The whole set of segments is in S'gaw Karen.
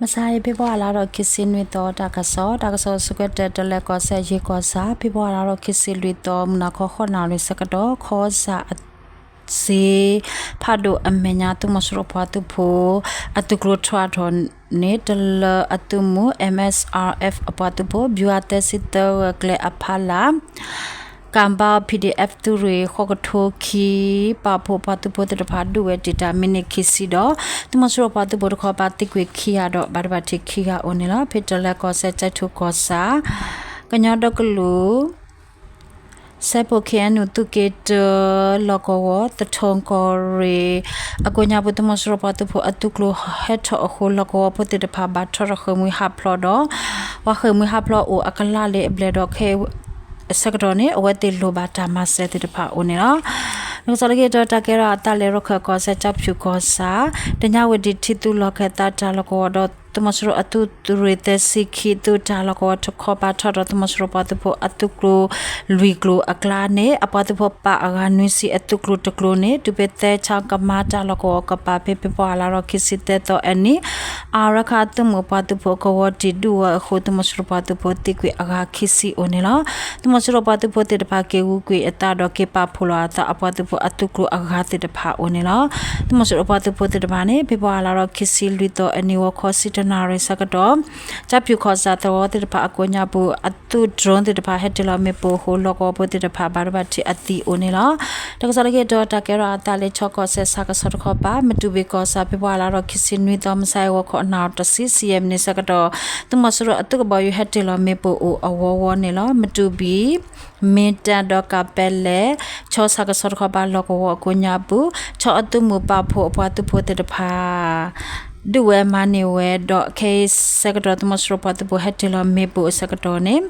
မဆါအံၤ ဖ့ၤဘြူၤအါလါထီၣ်ခံဆံနွံသီ တၢ်ကစီၣ်, တၢ်ကစီၣ်အဆိကတၢၢ် တလၢၤကီၢ်စဲၣ် ယ့ၢ်ကီၢ်ဆၣ်, ဖ့ၤဘြူၤအါလါထီၣ်ခံဆံလွံၢ်သီ မုၢ်နၤခီ ဃိးနၣ်ရံၣ်ဆၢကတီၢ် ခီစၣ်အစ့ ဖးဒိၣ်အမဲာ်ညါ သုးမီၤစိရိၤပှၤသုးဖိ အသုးကျိၤထွဲထီၣ်န့ၣ် တလၢအသုးမုၢ် M S R F အပှၤသုးဖိ ဘျူးအါသၢဆံသၢဂၢၢ်ကျဲအဖီလာ် ကၣ်ဘါ P D F သုးရ့ၣ် ဃိးကထိခံ ပာ်ဖှိၣ်ပှၤသုးဖိသ့ၣ်တဖၣ် ဒုးဝဲတံာ်တာ်မံးနံးခံဆံဒီး သုးမီၤစိရိၤပှၤသုးဖိတခီပၤသံကွံာ်ခံဂၤဒီး ဘၣ်ဒိဘၣ်ထံးခံဂၤအိၣ်န့ၣ်လီၤ. ဖဲတလၢၤကီၢ်စဲၣ် ကၠဲးထူၣ်ကီၢ်ဆၣ် ကညီဒီကလုာ် စဲးဖီၣ် K N U သုးက့တၢ လီၢ်ကဝီၤ သထူၣ်ကီၢ်ရ့ၣ် အကိးညါပူၤ သုးမီၤစိရိၤပှၤသုးဖိအသုးကျိၤဟဲထီၣ်အဃိ လီၢ်ကဝီၤဖိသ့ၣ်တဖၣ် ဘၣ်ထီၣ်ထီၣ်ဃ့ၢ်မှံဟးဖျိးဒီး ပှၤဃ့ၢ်မှံဟးဖျိးအိၣ်အကလၢ်လၢအဘျဲၣ်ဒီး ခဲအံၤအဆၢကတီၢ်န့ၣ် အဝဲသ့ၣ်လိၣ်ဘၣ်တၢ်မၤစၢၤသ့ၣ်တဖၣ်အိၣ်န့ၣ်လီၤ. တၢ်ကစီၣ်လၢခံတခါ တၢ်ကဲထီၣ်အသးလၢ ရခၢၣ်ကီၢ်စဲၣ် ကၠၣ်ဖၠူၣ်ကီၢ်ဆၣ် တညါဝံၤဒံးထံသုးလီၢ်ခၢၣ်သးတၢ်လီၢ်ကဝီၤဒီး သုးမီၤစိရိၤအသုးရ့ၣ်သၢဆံခံ သုးတၢ်လီၢ်ကဝီၤတခီပၤထီၣ်ဒီး သုးမီၤစိရိၤပှၤသုးဖိအသုးကျိၤလွံၢ်ကျိၤအကျါန့ၣ် အပှၤသုးဖိပာ်အဂၤနွံဆံအသုးကျိၤတကျိၤန့ၣ် တုၤဖဲသၢဆံကမါတၢ်လီၢ်ကဝီၤကပၤ ဖဲဖ့ၤဘြူၤအါလါထီၣ်ခံဆံသၢသီအနံၤ အါရခၣ်သုးမုၢ်အပှၤသုးဖိအကဝီၤတံာ်ဒုးဝဲအဃိ သုးမီၤစိရိၤပှၤသုးဖိသံကွံာ်အဂၤခံဆံအိၣ်န့ၣ်လီၤ. သုးမီၤစိရိၤပှၤသုးဖိသ့ၣ်တဖၣ်က့ၤဂုာ်ကွံာ်အသးဒီးက့ၤပာ်ဖှိၣ်လီၤအသးအပှၤသုးဖိအသုးကျိၤအဂၤသ့ၣ်တဖၣ်အိၣ်န့ၣ်လီၤ. သုးမီၤစိရိၤပှၤသုးဖိသ့ၣ်တဖၣ်န့ၣ် ဖ့ၤဘြူၤအါလါထီၣ်ခံဆံလွံၢ်သီအနံၤ ဂီၤခီဆံတၢနၣ်ရံၣ်ဆၢကတီၢ် ကၠၣ်ဖၠူၣ်ကီၢ်ဆၣ်သဝီသ့ၣ်တဖၣ်အကိးညါပူၤ အသုး drone သ့ၣ်တဖၣ်ဟဲတ့ၢ်လီၤမ့ၣ်ပိၢ်အဃိ လီၢ်ကဝီၤဖိသ့ၣ်တဖၣ်ဘၣ်ဒိဘၣ်ထံးအသံအိၣ်န့ၣ်လီၤ. တၢ်ကစီၣ်လၢခံတခါ တၢ်ကဲထီၣ်အသးလၢ ခၠီကီၢ်စဲၣ် ဆၣ်ကဆီတခီပၤ မတူၢ်ဘံၣ်ကီၢ်ဆၣ် ဖ့ၤဘြူၤအါလါထီၣ်ခံဆံနွံသီ မုၢ်ဆါအံၤ ဂီၤခီနၣ်ရံၣ်တဆံ ဆံယဲၢ်မံးနံးဆၢကတီၢ် သုးမီၤစိရိၤအသုးကဘီယူၤဟဲတ့ၢ်လီၤမ့ၣ်ပိၢ်အိၣ်အဝီဝီန့ၣ်လီၤ. မတူၢ်ဘံၣ် မ့ၢ်တၢ်ဒီးကးပဲလဲၣ် ခၠီဆၣ်ကဆီတခီပၤ လီၢ်ကဝီၤအကိးညါပူၤ ခၠီအသုးမုၢ်ပာ်ဖှိၣ်အပှၤသုးဖိသ့ၣ်တဖၣ် ဒုးဝဲမၤန့ၢ်ဝဲဒီး ခဲအံၤဆၢကတီၢ် သုးမီၤစိရိၤပှၤသုးဖိဟဲတ့ၢ်လီၤမ့ၣ်ပိၢ်အဆၢကတီၢ်န့ၣ်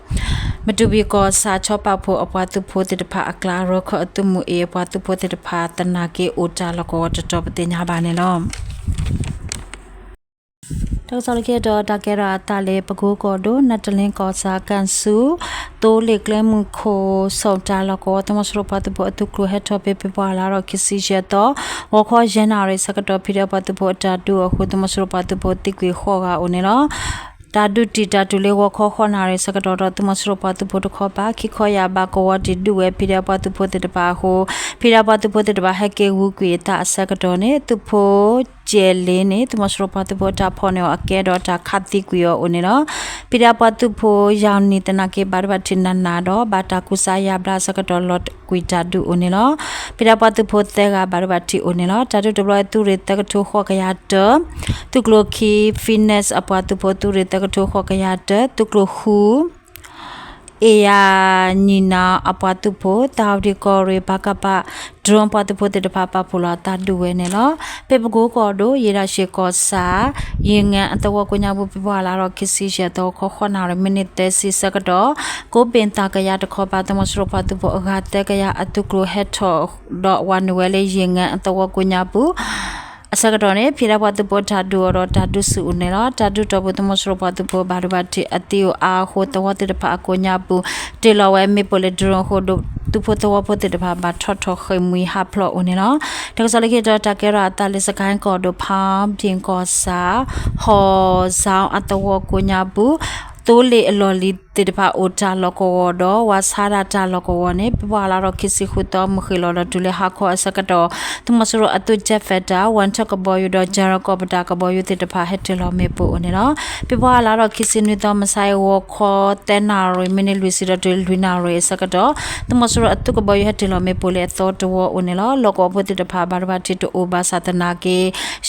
မတူၢ်ဘံၣ်ကီၢ်ဆၣ် ခၠီပာ်ဖှိၣ်အပှၤသုးဖိသ့ၣ်တဖၣ်အကျါ ရခၢၣ်အသုးမုၢ်အ့ၣ်အပှၤသုးဖိသ့ၣ်တဖၣ် သနာ်က့အိၣ်တၢ်လီၢ်ကဝီၤတတီၤ ပသ့ၣ်ညါဘၣ်န့ၣ်လီၤ. တၢ်ကစီၣ်လၢခံတခါ တၢ်ကဲထီၣ်အသးလၢ ပကိကီၢ်ဒိၣ် နတလ့ကီၢ်ဆၣ် ကၣ်စူၣ် သိလ့ၣ်ကျဲမုၢ်ခိၣ် ဆီၣ်တၢ်လီၢ်ကဝီၤ သုးမီၤစိရိၤပှၤသုးဖိအသုးကျိၤဟဲထီၣ်ဖဲ ဖ့ၤဘြူၤအါလါထီၣ်ခံဆံယဲၢ်သီ ဂီၤခီယဲၢ်နၣ်ရံၣ်ဆၢကတီၢ် ဖံးဒဲးပှၤသုးဖိအတၢ်ဒုးအဃိ သုးမီၤစိရိၤပှၤသုးဖိသံကွံာ်ဃိးဂၤအိၣ်န့ၣ်လီၤ. တၢ်ဒုးတံာ်တာ်တုၤလၢဂီၤခီဃိးနၣ်ရံၣ်ဆၢကတီၢ်ဒီး သုးမီၤစိရိၤပှၤသုးဖိတခီပၤ ခံခီယၢ်ဘးကဝီၤတံာ်ဒုးဝဲ ဖံးဒဲးပှၤသုးဖိသ့ၣ်တဖၣ်အဃိ ဖံးဒဲးပှၤသုးဖိသ့ၣ်တဖၣ် ဟဲက့ၤဂုာ်ကွံာ်အသးအဆၢကတီၢ်န့ၣ် သုးဖိကၠဲၤလ့န့ၣ် သုးမီၤစိရိၤပှၤသုးဖိအတၢ်ဖီၣ်န့ၢ်အီၤအကဲဒီးတၢ်ခးသံကွံာ်အီၤအိၣ်န့ၣ်လီၤ. ဖံးဒဲးပှၤသုးဖိယၢ်နံၤသနာ်က့ ဘၣ်ဒိဘၣ်ထံးနးနးဒီး ဘၣ်တၢ်ကူစါယါဘျါအဆၢကတီၢ် လီၤကွံာ်တၢ်ဒုးအိၣ်န့ၣ်လီၤ. ဖံးဒဲးပှၤသုးဖိသၢဂၤ ဘၣ်ဒိဘၣ်ထံးအိၣ်န့ၣ်လီၤ. တၢ်ဒုးတဘျီ သုးရ့ၣ်သၢကထိဃိးကယၤတၢ သုးကျိၤခံ Phoenix အပှၤသုးဖိ သုးရ့ၣ်သၢကထိဃိးကယၤတၢ သုးကျိၤဃု အ့ၣ်ယၤနံၣ်နၤအပှၤသုးဖိ သၣ်ဝတံၣ်ကီၢ်ရ့ၣ် ပကဖ drone ပှၤသုးဖိသ့ၣ်တဖၣ် ပာ်ဖှိၣ်လီၤအသးဒုးဝဲန့ၣ်လီၤ. ဖဲပကိကီၢ်ဒိၣ် ယ့ၣ်ဒၣ်ရှ့ၣ်ကီၢ်ဆၣ် ယ့ၣ်ငၢၣ်အသဝီကိးညါပူၤ ဖ့ၤဘြူၤအါလါထီၣ်ခံဆံယဲၢ်သီ ဂီၤခီဃိးနၣ်ရံၣ် မံးနံးသၢဆံဆၢကတီၢ် ကိးပ့ၣ်သၣ်ကယၤတခီပၤ သုးမီၤစိရိၤပှၤသုးဖိအဂၤသၢကယၤအသုးကျိၤဟဲထီၣ်ဒီးဝးနုာ်ဝဲလၢယ့ၣ်ငၢၣ်အသဝီကိးညါပူၤ အဆၢကတီၢ်န့ၣ် ဖံးဒဲးပှၤသုးဖိတၢ်ဒုးအိၣ်ဒီးတၢ်ဒုးဆူၣ်အိၣ်န့ၣ်လီၤ. တၢ်ဒုးတီၢ်ပူၤ သုးမီၤစိရိၤပှၤသုးဖိ ဘၣ်ဒိဘၣ်ထံးအသံအိၣ်အါအဃိ သဝီသ့ၣ်တဖၣ်အကိးညါပူၤ တ့ၢ်လီၤဝဲမ့ၣ်ပိၢ်လၢ drone အဃိ သုးဖိသဝီဖိသ့ၣ်တဖၣ် ဘၣ်ထီၣ်ထီၣ်ဃ့ၢ်မှံဟးဖျိးအိၣ်န့ၣ်လီၤ. တၢ်ကစီၣ်လၢခံတခါ တၢ်ကဲထီၣ်အသးလၢ စကဲၣ်ကီၢ်ဒိၣ် ဖၣ်ဘ့ၣ်ကီၢ်ဆၣ် ဟီၣ်စၣ်အသဝီကိးညါပူၤ သိလ့ၣ်အလီၢ်လံၤသ့ၣ်တဖၣ်အိၣ်တၢ်လီၢ်ကဝီၤဒီး ဝးဆါဒၣ်တၢ်လီၢ်ကဝီၤန့ၣ် ဖ့ၤဘြူၤအါလါထီၣ်ခံဆံဃုသီ မုၢ်ဃ့ၢ်လီၤဒီးတုၤလၢဟါခီအဆၢကတီၢ် သုးမီၤစိရိၤအသုး jet fighter ဝၣ်ထၢၣ်ကဘီယူၤဒီး Javelin ကီၢ်ပတၢ်ကဘီယူၤသ့ၣ်တဖၣ်ဟဲတ့ၢ်လီၤမ့ၣ်ပိၢ်အိၣ်န့ၣ်လီၤ. ဖ့ၤဘြူၤအါလါထီၣ်ခံဆံနွံသီ မုၢ်ဆါအံၤ ဂီၤခီသၢနၣ်ရံၣ် မံးနံးလွံၢ်ဆံဒီးတုၤလွံၢ်နၣ်ရံၣ်အဆၢကတီၢ် သုးမီၤစိရိၤအသုးကဘီယူၤဟဲတ့ၢ်လီၤမ့ၣ်ပိၢ်လၢအသီတဝီအိၣ်န့ၣ်လီၤ. လီၢ်ကဝီၤဖိသ့ၣ်တဖၣ် ဘၣ်ဒိဘၣ်ထံးတအိၣ်ဘၣ်ဆၣ်သနာ်က့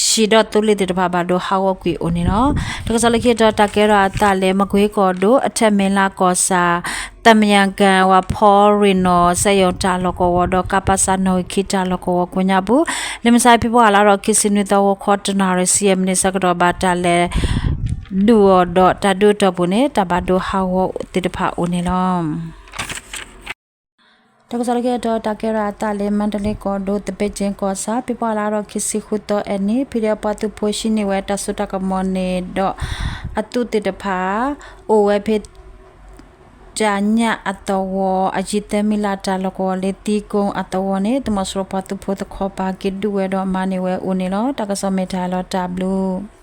ဟံၣ်ဒီးသိလ့ၣ်သ့ၣ်တဖၣ်ဘၣ်ဒိဟးဂီၤကွံာ်အိၣ်န့ၣ်လီၤ. တၢ်ကစီၣ်လၢခံတခါ တၢ်ကဲထီၣ်အသးလၢ မကွ့ကီၢ်ဒိၣ် အထၢၣ်မဲၣ်လးကီၢ်ဆၣ် သၣ်မယၣ်ကၣ် ဝၣ်ဖီရ့ၣ်နီၣ် စက်ရုံ တၢ်လီၢ်ကဝီၤဒီး ကပစ နီၣ်ဂံၢ်ခံ တၢ်လီၢ်ကဝီၤကိးညါပူၤ လၢမုၢ်ဆါအံၤ ဖ့ၤဘြူၤအါလါထီၣ်ခံဆံနွံသီ ဂီၤခီတနၣ်ရံၣ် ဆံယဲၢ်မံးနံးဆၢကတီၢ် ဘၣ်တၢ်လဲၤဒုးအီၤဒီး တၢ်ဒုးအတီၢ်ပူၤန့ၣ် တၢ်ဘၣ်ဒိဟးဂီၤသ့ၣ်တဖၣ်အိၣ်န့ၣ်လီၤ. တၢ်ကစီၣ်လၢခံတခါ တၢ်ကဲထီၣ်အသးလၢ မါတလ့ကီၢ်ဒိၣ် သဘ့ၣ်ကၠ့ကီၢ်ဆၣ် ဖ့ၤဘြူၤအါလါထီၣ်ခံဆံဃုသီအနံၤ ဖံးဒဲးပှၤသုးဖိဟံးန့ၢ်ဝဲတၢ်စိတၢ်ကမီၤန့ၣ်ဒီး အသုးသ့ၣ်တဖၣ် အိၣ်ဝဲဖဲ တၢ်ညၣ်အသဝီ အယံၤသၢမံလးတၢ်လီၢ်ကဝီၤလၢ သံကိအသဝီန့ၣ် သုးမီၤစိရိၤပှၤသုးဖိတခီပၤ က့ၤဒုးဝဲဒီးမၤန့ၢ်ဝဲအိၣ်န့ၣ်လီၤ. တၢ်ကစီၣ်မ့ၢ်တၢ်လီၤတၢ်ဘျုး